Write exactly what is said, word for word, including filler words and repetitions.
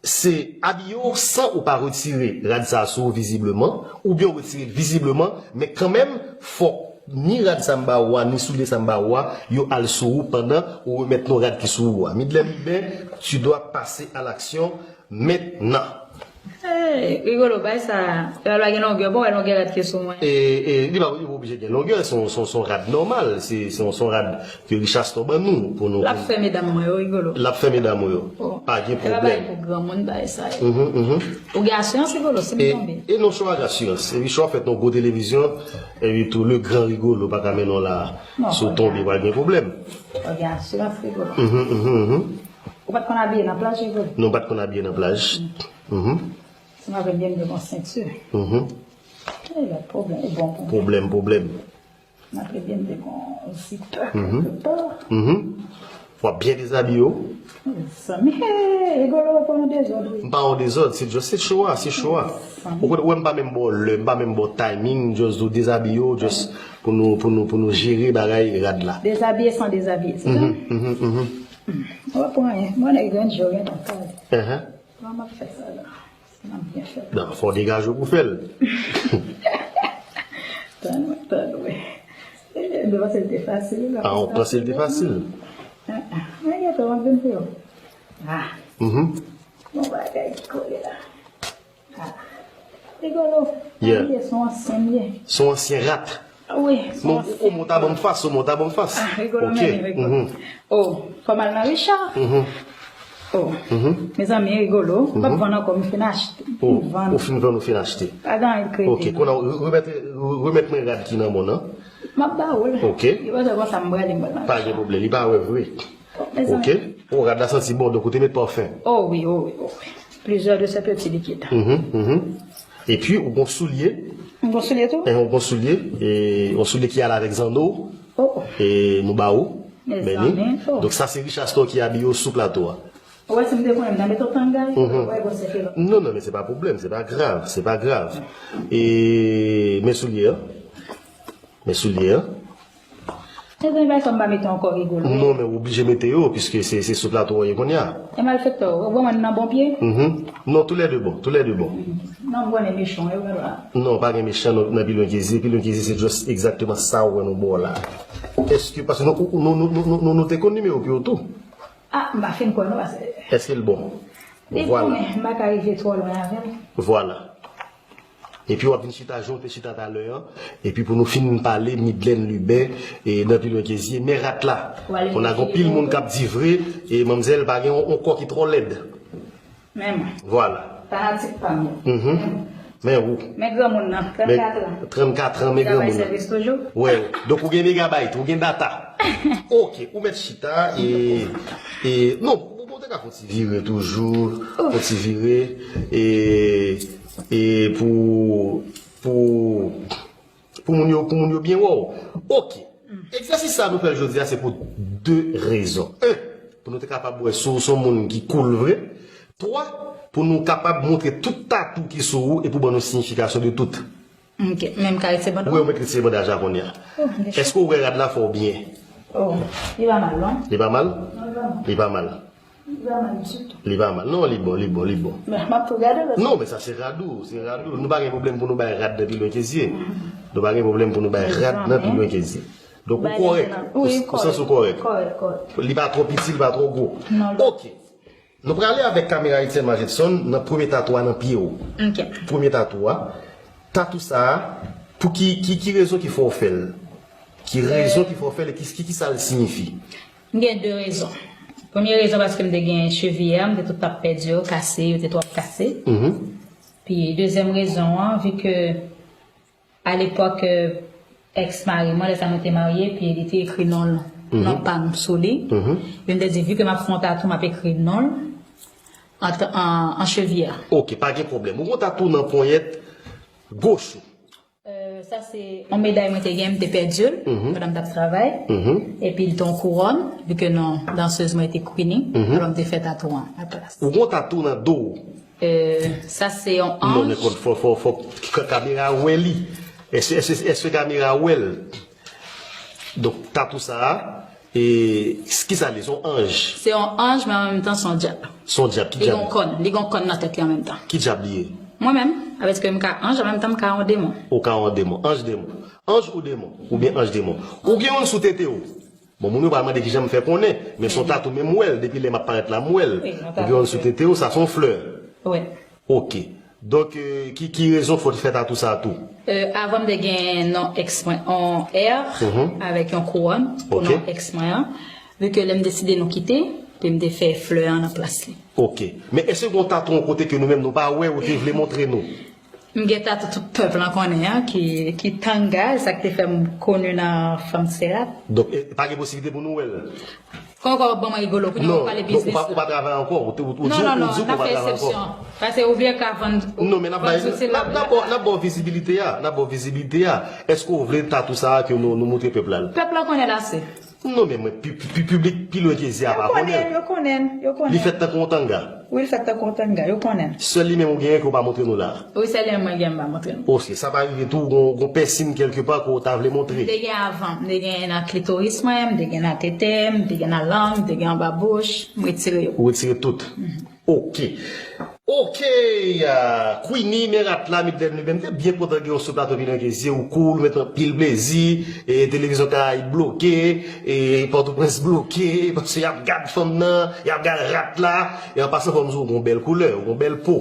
Se abiye w san ou pa retire rad sa a sou ou vizibleman, oubyen w retire l vizibleman, men kanmenm, fòk ni rad sa m ba ou a, ni soulye sa m ba ou a, yo al sou ou pandan ou remèt nou rad ki sou ou a. Midlène Lubin, tu dois passer à l'action maintenant. Hey, Rigolo, bay sa. Yo al gen longè, bon, wè longè rad ki sou mwen. E, e, li pa li pa oblije gen longè, se yon, se yon, se yon rad nòmal, se, se yon, se yon rad ke Richastor ban nou pou nou. L ap fè medam mwen yo, Rigolo. L ap fè medam ou yo. Pa gen pwoblèm. E pa bagay pou granmoun bagay sa yo. Mhm, mhm. Ou gen asirans, Rigolo, si m tonbe? E non, chwa gen asirans. Epi chwa fèt nan gwo televizyon, epi tou le gran Rigolo pa ka mennen w la. Si w tonbe, pral gen pwoblèm. Ou gen asirans, Rigolo. Mhm, mhm, mhm. Ou pa t konn abiye nan plaj, Rigolo? Non, m pa t konn abiye nan plaj. Mhm. Si m avè byen m gen yon senti. Mhm. E lòt pwoblèm, e bon pwoblèm. Pwoblèm, pwoblèm. M aplike m te gon zipè kèlke pa. W ap byen dezabiye w. Zanmi, hey, Rigolo, w ap pran yon dezòd, wi. M pa yon dezòd, se just, se cho a, se cho a. Ou konn, ou wè m pa menm ba w lè, m pa menm ba w timing, m just di w dezabiye w, just pou nou, pou nou, pou nou jere bagay rad la. Dezabiye san dezabiye, se sa? Mhm, mhm, mhm. W ap pran anyen. Mwen, nèg grann je w gen tan kay. Kòman m ap fè sa la? Nan, fò w degaje w pou fè l. Tann, tann, wi. Mwen panse l te fasil. Ah, ou panse l te fasil? Ah, ah. Mwen gentan wap vin pou yo. Ah. Mhm. Bon bagay ki kole la. Ah. Rigolo. Yeah. Li se yon ansyen, li ye. Se yon ansyen rat. Wi, se yon ansyen. Omen w ta ban m fas, omen w ta ban m fas. Ah, Rigolo, men, Rigolo. Oh, fò m al nan Richard. Oh. Mezanmi, Rigolo, m p ap vann ankò, m fin achte. M vann. Ou fin vann, ou fin achte. Pa gen anyen k rete. Ok, kounye a, re- remèt, re- remèt mwen rad ki nan men w nan. M ap ba ou l. Ok. Li pa konsa m prale, m pral nan. Pa gen pwoblèm, li pa wè vre. Mezanmi. Ok. Oh, rad la santi bon, donk ou te met pafen. Oh wi, oh wi, oh wi. Plusieurs de ces petits liquides. Mhm, mhm. Epi, ou gon soulye. M gon soulye tou? Eh, ou gon soulye. E, yon soulye ki ale avèk zanno. Oh, oh. E, nou ba ou. Men li. Mezanmi, oh. Donk, sa se Richastor ki abiye w sou plato a. Ou wè, si m te konnen, m ta mete w tanga, ou wè, bon, se ke lòt. Non, non, men se pa pwoblèm, se pa grav, se pa grav. E, men soulye a. Men soulye a. Mezanmi, bay sa m pa mete ankò, Rigolo. Non, men ou oblije mete yo, piske se, se sou plato a ye kounye a. E malfektè, ou wè mwen nan bon pye? Mhm. Non, tou lè de bon, tou lè de bon. Non, m konnen mechan, e vre la. Non, pa gen mechan nan, nan Pilwen Kezye. Pilwen Kezye se just egzakteman sa ou wè nou ba w la. Èske, paske nou, nou, nou te konn nimewo pye w tou. Ah, m pa fin kwè non, paske. Èske l bon? Li bon, men m pa ka rive twò lwen avè l. Vwala. Epi w ap vin chita jan w te chita talè an. Epi pou nou fin pale Midlène Lubin, e, nan Pilwen Kezye, men rat la. Kounye a gen anpil moun k ap di vre, e manmzèl pa gen yon, yon kò ki twò lèd. Men mwen. Vwala. Fanatik pa m yo. Mhm. Men ou. Men granmoun nan, trannkat an. Trannkat an, men granmoun nan. Travay sèvis toujou. Wè, donk ou gen megabayt, ou gen data. Ok, ou mèt chita, e, e, non, ou, ou te ka fè yon ti vire toujou, yon ti vire, e, e pou, pou, pou moun yo, pou moun yo byen wè w. Ok. Egzèsis sa a nou fè l jodi a, se pou de rezon. En, pou nou te kapab wè si w se yon moun ki cool vre. Twa, pou nou kapab montre tout tatou ki sou ou e pou ban nou siyifikasyon de tout. Ok, men m ka retire banda? Wi, ou mèt retire banda a kounye a. Oh, deja. Èske ou wè rad la fè w byen? Oh, li pa mal, non? Li pa mal? Non, li pa mal. Li pa mal. Li pa mal ditou. Li pa mal. Non, li bon, li bon, li bon. Men, m ap tou gade lòt. Non, men sa se rad ou, se rad ou. Nou pa gen pwoblèm pou nou bay rad nan Pilwen Kezye. Nou pa gen pwoblèm pou nou bay rad nan Pilwen Kezye. Donk, ou kòrèk. Ou, ou santi w kòrèk. Kòrèk, kòrèk. Li pa twò piti, li pa twò gwo. Non, non. Ok. Nou prale avèk kamera Etienne Magetson nan premye tatou a nan pye w. Ok. Premye tatou a. Tatou sa a, pou ki, ki, ki rezon ki fè w fè l? Ki rezon ki fè w fè l e ki, ki, ki sa l siyifi? M gen de rezon. Premye rezon, paske m te gen cheviye a, m te tout ap pèdi yo, kase, yo te twòp kase. Mhm. Pi, dezyèm rezon an, vi ke alepòk, èks mari mwen, lè sa nou te marye, epi li te ekri non l, non pa m sou li. Epi m te di, vi ke m ap fè yon tatou, m ap ekri non l an, an, an cheviye a. Ok, pa gen pwoblèm. Ou gon tatou nan ponyèt goch ou? Euh, sa se yon meday mwen te gen, m te pèdi l pandan m t ap travay. Epi li te yon kouwòn, vi ke non dansez mwen te Queenie, alò m te fè tatou an aplas. Ou gon tatou nan do w? Euh, sa se yon anj. Non, men fò, fò, fò, fò k-, kamera wè li. Èske, èske, èske kamera wè l? Donk, tatou sa a, e, kisa li ye? Se yon anj? Se yon anj, men an menm tan, se yon dyab. Se yon dyab, ki Li dyab? Gon kòn, li gon kòn nan tèt li an menm tan. Ki dyab li ye? Mwen menm, avèk ke m ka anj, an menm tan m ka yon demon. Ou ka yon demon, anj demon. Anj ou demon? Oubyen anj demon? Ou gen yon sou tete ou? Bon, moun yo pral mande kijan m fè konnen, men se yon tatou, men m wè l, depi lè m ap parèt la, m wè l. Ou gen yon sou tete ou, sa se yon flè. Wi. Ok. Donk, euh, ki, ki rezon fè w te fè tatou sa tou? Euh, avan m te gen non eks mwen, on R, avèk yon kouwòn pou Ok. Non eks mwen an. Vu ke lè m deside nou kite, pou m te fè flè an nan plas li. Ok. Men èske gen yon tatou yon kote ke nou menm nou pa wè ou te vle montre nou? M gen tatou tout pèp lan konnen an, ki, ki Tanga, sa k te fè m koni nan fanm Serat. Donk, e, pa gen posiblite pou nou wè l? Kòkò ban mwen rigolo, kounye a Non, w pale non, ou pa, biznis. Ou pa travay ankò, ou, te- ou, ou Non, di, non, ou non, di n ou ap pa fè travay ankò. eksepsyon. Pase ou vle ka vann. Non, men n ap bay, n ap, n ap ba, n ap ba w vizibilite a, n ap ba w vizibilite a. Èske ou vle tatou sa a ke nou, nou montre pèp la l? Pèp la konnen l ase. Non, men mwen, pi, pi, pi piblik, pi lwen ke zye a Yo pa konnen, konnen. Yo konnen, yo Li konnen. Fèt tankou yon tanga. Wi, l fèt tankou yon tanga, yo konnen. Sèl li menm ou genyen ke ou pa montre nou la. Wi, sèl li menm mwen gen m pa montre nou. Ok, sa pa rive tou, gon, gon pèsin kèlkepa ke ou ta vle M montre. te gen avan, m te gen nan klitoris mwen, m te gen nan tete, m te gen nan lang, m te gen anba bouch, m retire yo. Ou retire tout. Ok. Ok, ah, Queenie, men rat la, Midlène, nou menm te byen kontan gen w sou plato, Midlène, ke zye w cool, met anpil plezi, e televizyon Karayib bloke, e Pòtoprens bloke, paske y ap gad fanm nan, y ap gad rat la, e an pasan fò m di w gon bèl koulè, gon bèl po.